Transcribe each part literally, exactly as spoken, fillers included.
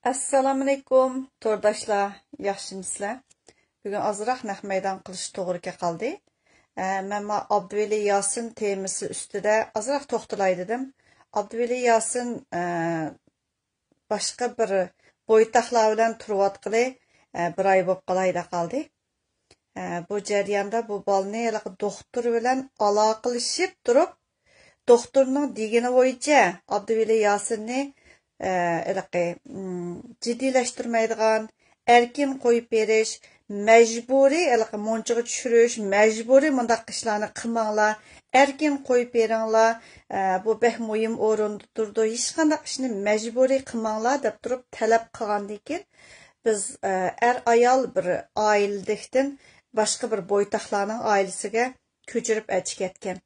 ئەسسالامۇئەلەيكۇم، تورداشلار، ياخشىمۇسىلەر؟ بۈگۈن ئازراق نەق مەيدان قىلىش توغرا كەپ قالدى. ئە، مەن ما ئابدۇۋەلى ياسىن تېمىسى ئۈستىدە ئازراق توختىلاي دېدىم. ئابدۇۋەلى ياسىن، ئە، باشقا بىر بويتاقلار بىلەن تۇرۇۋاتقىلى، ئە، بىر ئاي بولۇپ قالايدا قالدى. ئە، بۇ جەرياندا بۇ بالىنى ھېلىقى دوختۇر بىلەن ئالاقىلىشىپ تۇرۇپ، دوختۇرنىڭ دېگىنى بويىچە ئابدۇۋەلى ياسىننى، ئە، ھېلىقى، ئىم، جىددىيلەشتۈرمەيدىغان، ئەركىن قويۇپ بېرىش، مەجبۇرىي ھېلىقى مۇنچىغا چۈشۈرۈش، مەجبۇرىي مۇنداق ئىشلارنى قىلماڭلار، ئەركىن قويۇپ بېرىڭلار، ئە، بۇ بەك مۇھىم ئورۇندا تۇرىدۇ، ھېچقانداق ئىشنى مەجبۇرىي قىلماڭلار دەپ تۇرۇپ تەلەپ قىلغاندىن كېيىن، بىز، ئە، ئەر-ئايال بىر ئائىلىدىكتىن باشقا بىر بويتاقلارنىڭ ئائىلىسىگە كۆچۈرۈپ ئەچىكەتكەن.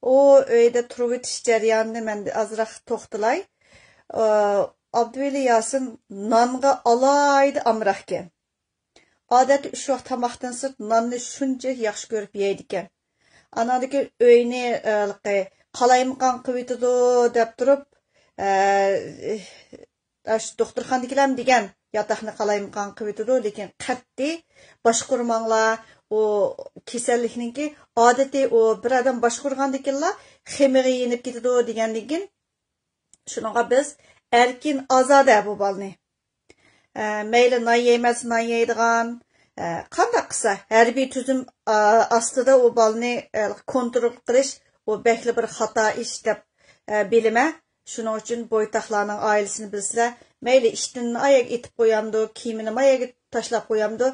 ئۇ ئۆيدە تۇرۇۋېتىش جەريانىنى مەن ئازراق توختىلاي. ئابدۇۋەلى ياسىن نانغا ئالاھىدە ئامراقكەن. ئادەتتە ئۈچ ۋاق تاماقتىن سىرت ناننى شۇنچە ياخشى كۆرۈپ يەيدىكەن. ئاناندىكى ئۆينى، ئە، قالايمىقان قىلىۋېتىدۇ دەپ تۇرۇپ، ئە، ئاشۇ دوختۇرخانىدىكىلەرمۇ دېگەن، ياتاقنى قالايمىقان قىلىۋېتىدۇ، لېكىن قەتئىي باشقۇرماڭلار. ئۇ كېسەللىكنىڭكى ئادىتى، ئۇ بىر ئادەم باشقۇرغاندىكىنلا خېمىرى يېنىپ كېتىدۇ دېگەندىن كېيىن، شۇنىڭغا بىز ئەركىن ئازادە بۇ بالىنى. ئە، مەيلى نان يەيمەس، نان يەيدىغان، ئە، قانداق قىلسا، ھەربىي تۈزۈم، ئا، ئاستىدا ئۇ بالىنى، ئە، كونترول قىلىش، ئۇ بەكلا بىر خاتا ئىش دەپ، ئە، بىلىمەن. شۇنىڭ ئۈچۈن بويتاقلارنىڭ ئائىلىسىنى بىلسىلەر، مەيلى ئىشتىنىنى ئايەگە ئېتىپ قويامدۇ، كىيىمىنىمۇ ئايەگە تاشلاپ قويامدۇ،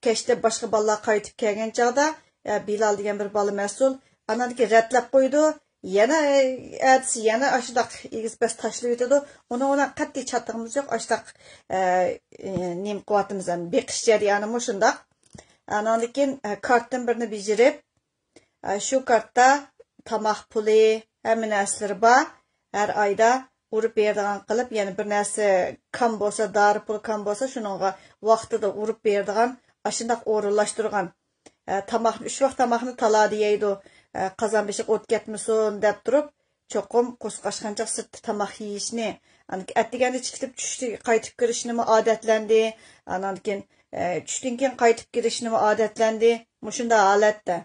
كەچتە باشقا بالىلار قايتىپ كەلگەن چاغدا، ئە، بىلال دېگەن بىر بالا مەسئۇل، ئاناندىكى رەتلەپ قويىدۇ، يەنە، ئەتىسى يەنە ئاشۇنداق ئېگىز پەس تاشلىۋېتىدۇ. ئۇنىڭ بىلەن قەتئىي چاتىقىمىز يوق. ئاشۇنداق، ئە، ئە، نېمە قىلىۋاتىمىز، ئەمدى بېقىش جەريانىمۇ شۇنداق. ئاناندىن كېيىن، ئە، كارتتىن بىرنى بېجىرىپ، ئە، شۇ كارتتا تاماق پۇلى، ھەممە نەرسىلىرى بار. ھەر ئايدا ئۇرۇپ بېرىدىغان قىلىپ، يەنە بىر نەرسە كام بولسا، دارى پۇلى كام بولسا، شۇنىڭغا ۋاقتىدا ئۇرۇپ بېرىدىغان، ئاشۇنداق ئورۇنلاشتۇرغان. ئە، تاماقنى، ئۈچ ۋاق تاماقنى تالادا يەيدۇ. ئە، قازان بېشىغا ئوت كەتمىسۇن دەپ تۇرۇپ، چوقۇم قورسىقى ئاچقانچە سىرتتا تاماق يېيىشنى، ئەتىگەندە چىقىپ چۈشتە قايتىپ كىرىشنىمۇ ئادەتلەندى. ئاناندىن كېيىن، ئە، چۈشتىن كېيىن قايتىپ كىرىشنىمۇ ئادەتلەندى. مۇشۇنداق ھالەتتە.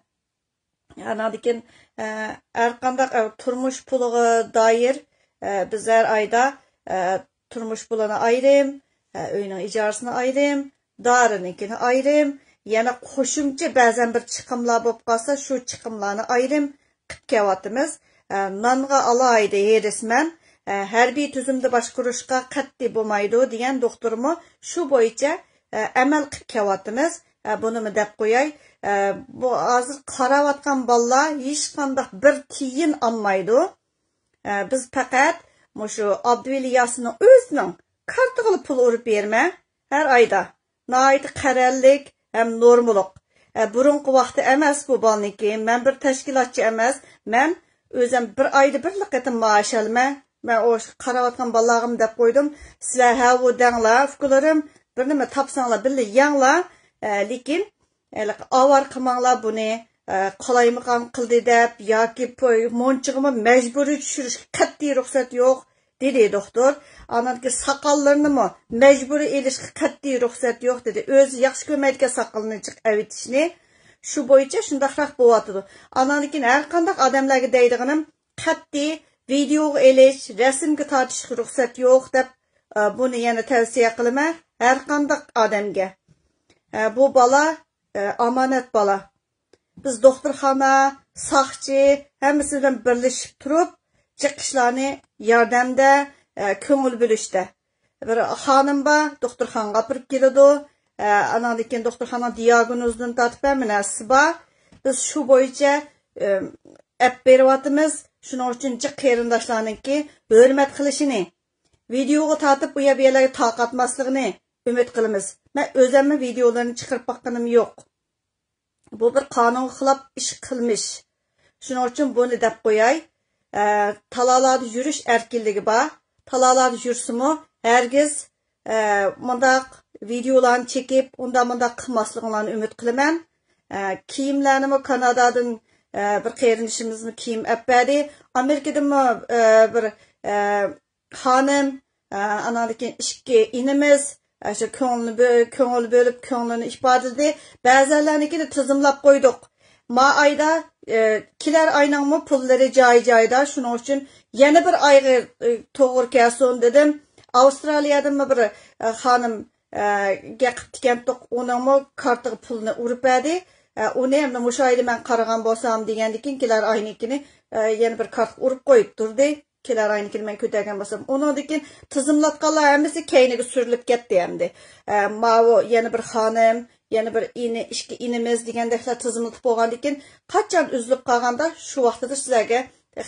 ئاناندىن كېيىن، ئە، ھەر قانداق، ئە، تۇرمۇش پۇلىغا دائىر، ئە، بىز ھەر ئايدا، ئە، تۇرمۇش پۇلىنى ئايرىم، ئە، ئۆينىڭ ئىجارىسىنى ئايرىم، دارىنىڭكىنى ئايرىم، يەنە قوشۇمچە بەزەن بىر چىقىملار بولۇپ قالسا، شۇ چىقىملارنى ئايرىم قىپ كەۋاتىمىز. ئە، نانغا ئالاھىدە ھېرىسمەن. ئە، ھەربىي تۈزۈمدە باشقۇرۇشقا قەتئىي بولمايدۇ دېگەن دوختۇرمۇ شۇ بويىچە، ئە، ئەمەل قىپ كەۋاتىمىز. ئە، بۇنىمۇ دەپ قوياي. ئە، بۇ ھازىر قاراۋاتقان بالىلار ھېچقانداق بىر تىيىن ئالمايدۇ. ئە، بىز پەقەت مۇشۇ ئابدۇۋەلى ياسىننىڭ ئۆزىنىڭ كارتىغىلا پۇل ئۇرۇپ بېرىمەن ھەر ئايدا. ناھايىتى قەرەللىك ھەم نورمىلىق. ئە، بۇرۇنقى ۋاقتى ئەمەس بۇ بالىنىڭكى. مەن بىر تەشكىلاتچى ئەمەس. مەن ئۆزۈم بىر ئايدا بىرلا قېتىم مائاش ئالىمەن. مەن ئۇ قاراۋاتقان بالىلارغىمۇ دەپ قويدۇم. سىلەر ھەۋۇ دەڭلار، ئۇكىلىرىم. بىر نېمە تاپساڭلار، بىللە يەڭلار. ئە، لېكىن ھېلىقى ئاۋارە قىلماڭلار بۇنى، ئە، قالايمىقان قىلدى دەپ ياكى پوي-، مۇنچىغىمۇ مەجبۇرىي چۈشۈرۈشكە قەتئىي رۇخسەت يوق، دېدى دوختۇر. ئاناندىكى ساقاللىرىنىمۇ مەجبۇرىي ئېلىشقا قەتئىي رۇخسەت يوق، دېدى. ئۆزى ياخشى كۆرمەيدىكەن ساقىلىنى جىق ئەۋېتىشنى. شۇ بويىچە شۇنداقراق بولۇۋاتىدۇ. ئاناندىن كېيىن ھەر قانداق ئادەملەرگە دەيدىغىنىم، قەتئىي ۋىدېئوغا ئېلىش، رەسىمگە تارتىشقا رۇخسەت يوق دەپ، ئە، بۇنى يەنە تەۋسىيە قىلىمەن ھەر قانداق ئادەمگە. ئە، بۇ بالا، ئە، ئامانەت بالا. بىز دوختۇرخانا، ساقچى، ھەممىسى بىلەن بىرلىشىپ تۇرۇپ، جىق ئىشلارنى ياردەمدە، ئە، كۆڭۈل بۆلۈشتە. بىر خانىم بار، دوختۇرخانىغا ئاپىرىپ كېلىدۇ. ئە، ئاناندىن كېيىن دوختۇرخانىنىڭ دىياگنوزىدىن تارتىپ ھەممە نەرسىسى بار. بىز شۇ بويىچە، ئە، ئەپ بېرىۋاتىمىز. شۇنىڭ ئۈچۈن جىق قېرىنداشلارنىڭكى ھۆرمەت قىلىشىنى، ۋىدېئوغا تارتىپ ئۇ يەر بۇ يەرلەرگە تارقاتماسلىقىنى ئۈمىد قىلىمىز. مەن ئۆزەممۇ ۋىدېئولىرىنى چىقىرىپ باققىنىم يوق. بۇ بىر قانۇنغا خىلاپ ئىش، قىلمىش. شۇنىڭ ئۈچۈن بۇنى دەپ قوياي. ئە، تالالاردا يۈرۈش ئەركىنلىكى بار. تالالاردا يۈرسىمۇ، ھەرگىز، ئە، مۇنداق ۋىدېئولارنى چېكىپ، ئۇنداق مۇنداق قىلماسلىقىڭلارنى ئۈمىد قىلىمەن. ئە، كىيىملەرنىمۇ كانادادىن، ئە، بىر قېرىندىشىمىزمۇ كىيىم ئەپ بەردى. ئامېرىكىدىنمۇ، ئە، بىر، ئە، خانىم، ئە، ئاناندىن كېيىن ئىككى ئىنىمىز، ئە، شۇ كۆڭلىنى بۆ-، كۆڭۈل بۆلۈپ، كۆڭلىنى ئىپادىلىدى. بەزەنلەرنىڭكىنى تىزىملاپ قويدۇق. ما ئايدا، ئە، كېلەر ئاينىڭمۇ پۇللىرى جايى-جايىدا. شۇنىڭ ئۈچۈن يەنە بىر ئايغا، ئە، توغرا كەلسۇن دېدىم. ئاۋسترالىيەدىنمۇ بىر، ئە، خانىم، ئە، گەپ قىپتىكەنتۇق. ئۇنىڭمۇ كارتىغا پۇلنى ئۇرۇپ بەردى. ئە، ئۇنى ئەمدى مۇشۇ ئايدا مەن قارىغان بولسام دېگەندىكىن، كېلەر ئاينىڭكىنى، ئە، يەنە بىر كارتقا ئۇرۇپ قويۇپ تۇردى. كېلەر ئاينىڭكىنى مەن كۆتەرگەن بولسام. ئۇنىڭدىن كېيىن تىزىملاتقانلار ھەممىسى كەينىگە سۈرۈلۈپ كەتتى ئەمدى. ئە، ماۋۇ يەنە بىر خانىم، يەنە بىر ئىنى، ئىككى ئىنىمىز دېگەندەكلەر تىزىملىتىپ بولغاندىن كېيىن، قاچان ئۈزۈلۈپ قالغاندا، شۇ ۋاقتىدا سىلەرگە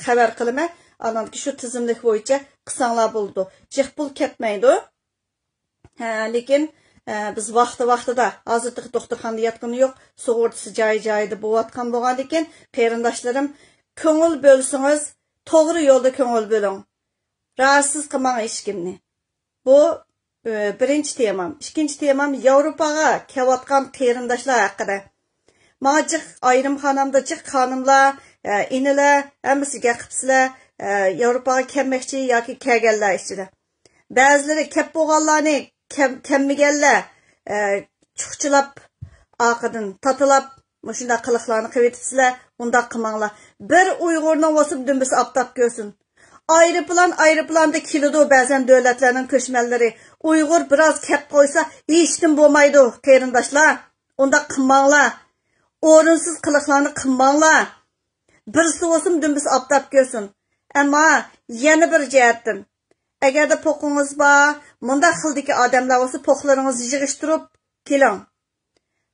خەۋەر قىلىمەن. ئانان كېيىن شۇ تىزىملىك بويىچە قىلساڭلار بولىدۇ. جىق پۇل كەتمەيدۇ. ھە، لېكىن، ئە، بىز ۋاقتى-ۋاقتىدا، ھازىر تېخى دوختۇرخانىدا ياتقىنى يوق، سۇغۇرتىسى جايى-جايىدا بولۇۋاتقان بولغاندىكىن، قېرىنداشلىرىم، كۆڭۈل بۆلسىڭىز، توغرا يولدا كۆڭۈل بۆلۈڭ. راھەتسىز قىلماڭ ھېچكىمنى. بۇ، ئە، بىرىنچى تېمام. ئىككىنچى تېمام ياۋروپاغا كېلىۋاتقان قېرىنداشلار ھەققىدە. ماڭا جىق ئايرىم خانامدا جىق خانىملار، ئە، ئىنىلەر، ھەممىسى گەپ قىپسىلەر، ئە، ياۋروپاغا كەلمەكچى ياكى كەلگەنلەر ئىچىدە. بەزىلىرى كەپ بولغانلارنى كەم-، كەممىگەنلەر، ئە، چۇخچىلاپ، ئارقىدىن تاتىلاپ، مۇشۇنداق قىلىقلارنى قىلىۋېتىپسىلەر، ئۇنداق قىلماڭلار. بىر ئۇيغۇرنىڭ بولسىمۇ دۈمبىسى ئاپتاپ كۆرسۇن. ئايروپىلان، ئايروپىلاندا كېلىدۇ بەزەن دۆلەتلەرنىڭ كۆچمەنلىرى. ئۇيغۇر بىراز كەپ قويسا، ھېچنېمە بولمايدۇ، قېرىنداشلار. ئۇنداق قىلماڭلار. ئورۇنسىز قىلىقلارنى قىلماڭلار. بىرسى بولسىمۇ دۈمبىسى ئاپتاپ كۆرسۇن. ئەمما يەنە بىر جەھەتتىن، ئەگەردە پوقىڭىز بار، مۇنداق خىلدىكى ئادەملەر بولسا، پوقلىرىڭىزنى يىغىشتۇرۇپ كېلىڭ.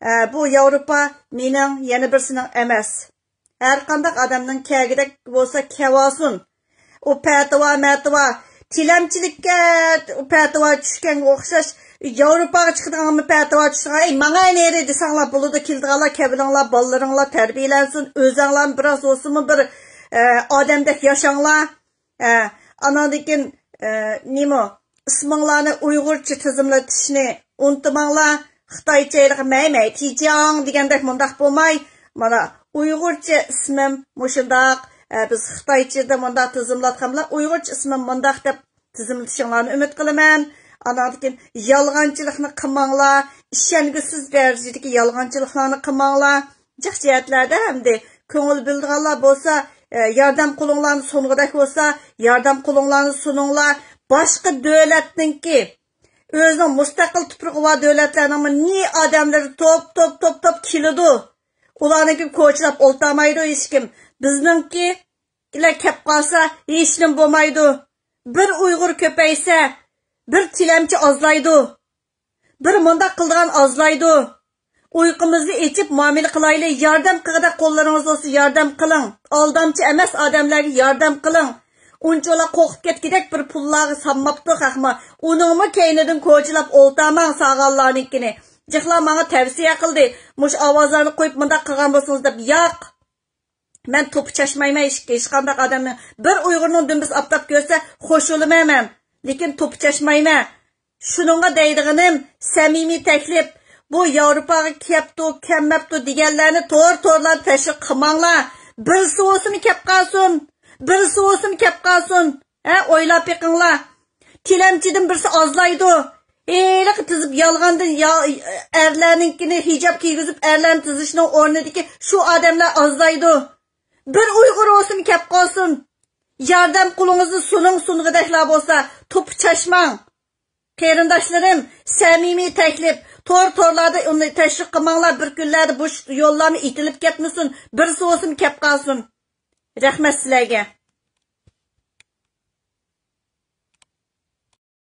ئە، بۇ ياۋروپا مېنىڭ، يەنە بىرسىنىڭ ئەمەس. ھەر قانداق ئادەمنىڭ كەگىدەك بولسا كەۋالسۇن. ئۇ پەتىۋا، مەتىۋا، تىلەمچىلىككە ئۇ پەتىۋا چۈشكەنگە ئوخشاش، ياۋروپاغا چىقىدىغانمۇ پەتىۋا چۈشىدىغان، ئەي، ماڭاي نېرى دېسەڭلار بولىدۇ، كېلىدىغانلار، كەۋلىڭلار، بالىلىرىڭلار تەربىيەلەنسۇن، ئۆزەڭلارمۇ بىراز بولسىمۇ بىر، ئە، ئادەمدەك ياشاڭلار. ئە، ئاناندىن كېيىن، ئە، نېمە، ئىسمىڭلارنى ئۇيغۇرچە تىزىملىتىشنى ئۇنتۇماڭلار. خىتايچە ھېلىقى مەي مەي تىجاڭ دېگەندەك مۇنداق بولماي، مانا، ئۇيغۇرچە ئىسمىم مۇشۇنداق، ئە، بىز خىتايچىدا مۇنداق تىزىملاتقان بىلەن ئۇيغۇرچە ئىسمىم مۇنداق دەپ تىزىملىتىشىڭلارنى ئۈمىد قىلىمەن. ئاناندىن كېيىن يالغانچىلىقنى قىلماڭلار، ئىشەنگۈسىز دەرىجىدىكى يالغانچىلىقلارنى قىلماڭلار. جىق جەھەتلەردە ھەمدە كۆڭۈل بۆلىدىغانلار بولسا، ئە، ياردەم قولۇڭلارنى سۇنغۇدەك بولسا، ياردەم قولۇڭلارنى سۇنۇڭلار. باشقا دۆلەتنىڭكى، ئۆزىنىڭ مۇستەقىل تۇپرىقى بار دۆلەتلەرنىڭمۇ نى ئادەملىرى توپ، توپ، توپ، توپ كېلىدۇ. ئۇلارنىڭكى كوچىلاپ ئولتۇرمايدۇ ھېچكىم. بىزنىڭكىلەر كەپ قالسا، ھېچنېمە بولمايدۇ. بىر ئۇيغۇر كۆپەيسە، بىر تىلەمچى ئازلايدۇ. بىر مۇنداق قىلىدىغان ئازلايدۇ. ئۇيقىمىزنى ئېچىپ مۇئامىلە قىلايلى. ياردەم قىلغۇدەك قوللىرىڭىز بولسا ياردەم قىلىڭ. ئالدامچى ئەمەس ئادەملەرگە ياردەم قىلىڭ. ئۇنچىۋالا قورقۇپ كەتكۈدەك بىر پۇللارغا سانماپتۇ خەقمۇ. ئۇنىڭمۇ كەينىدىن كوچىلاپ ئولتۇرماڭ ساغانلارنىڭكىنى. جىقلار ماڭا تەۋسىيە قىلدى. مۇشۇ ئاۋازلارنى قويۇپ مۇنداق قىلغان بولسىڭىز دەپ. ياق. مەن توپا چاچمايمەن ھېچ-، ھېچقانداق ئادەمنى. بىر ئۇيغۇرنىڭ دۈمبىسى ئاپتاپ كۆرسە، خوش بولىمەن مەن. لېكىن توپا چاچمايمەن. شۇنىڭغا دەيدىغىنىم، سەمىمىي تەكلىپ. بۇ ياۋروپاغا كەپتۇ، كەلمەپتۇ دېگەنلەرنى تور-تورلاردا تەشۋىق قىلماڭلار. بىرسى بولسىمۇ كەپ قالسۇن. بىرسى بولسىمۇ كەپ قالسۇن. ھە، ئويلاپ بېقىڭلار. تىلەمچىدىن بىرسى ئازلايدۇ. ھېلىقى تىزىپ يالغاندىن يا-، ئەرلەرنىڭكىنى ھىجاب كىيگۈزۈپ، ئەرلەرنى تىزىشنىڭ ئورنىدىكى شۇ ئادەملەر ئازلايدۇ. بىر ئۇيغۇر بولسىمۇ كەپ قالسۇن. ياردەم قولىڭىزنى سۇنۇڭ، سۇنغۇدەكلا بولسا، توپا چاچماڭ. قېرىنداشلىرىم، سەمىمىي تەكلىپ. تور-تورلاردا ئۇنى تەشۋىق قىلماڭلار، بىر كۈنلەردە بۇ يوللارمۇ ئېتىلىپ كەتمىسۇن. بىرسى بولسىمۇ كەپ قالسۇن. رەھمەت سىلەرگە.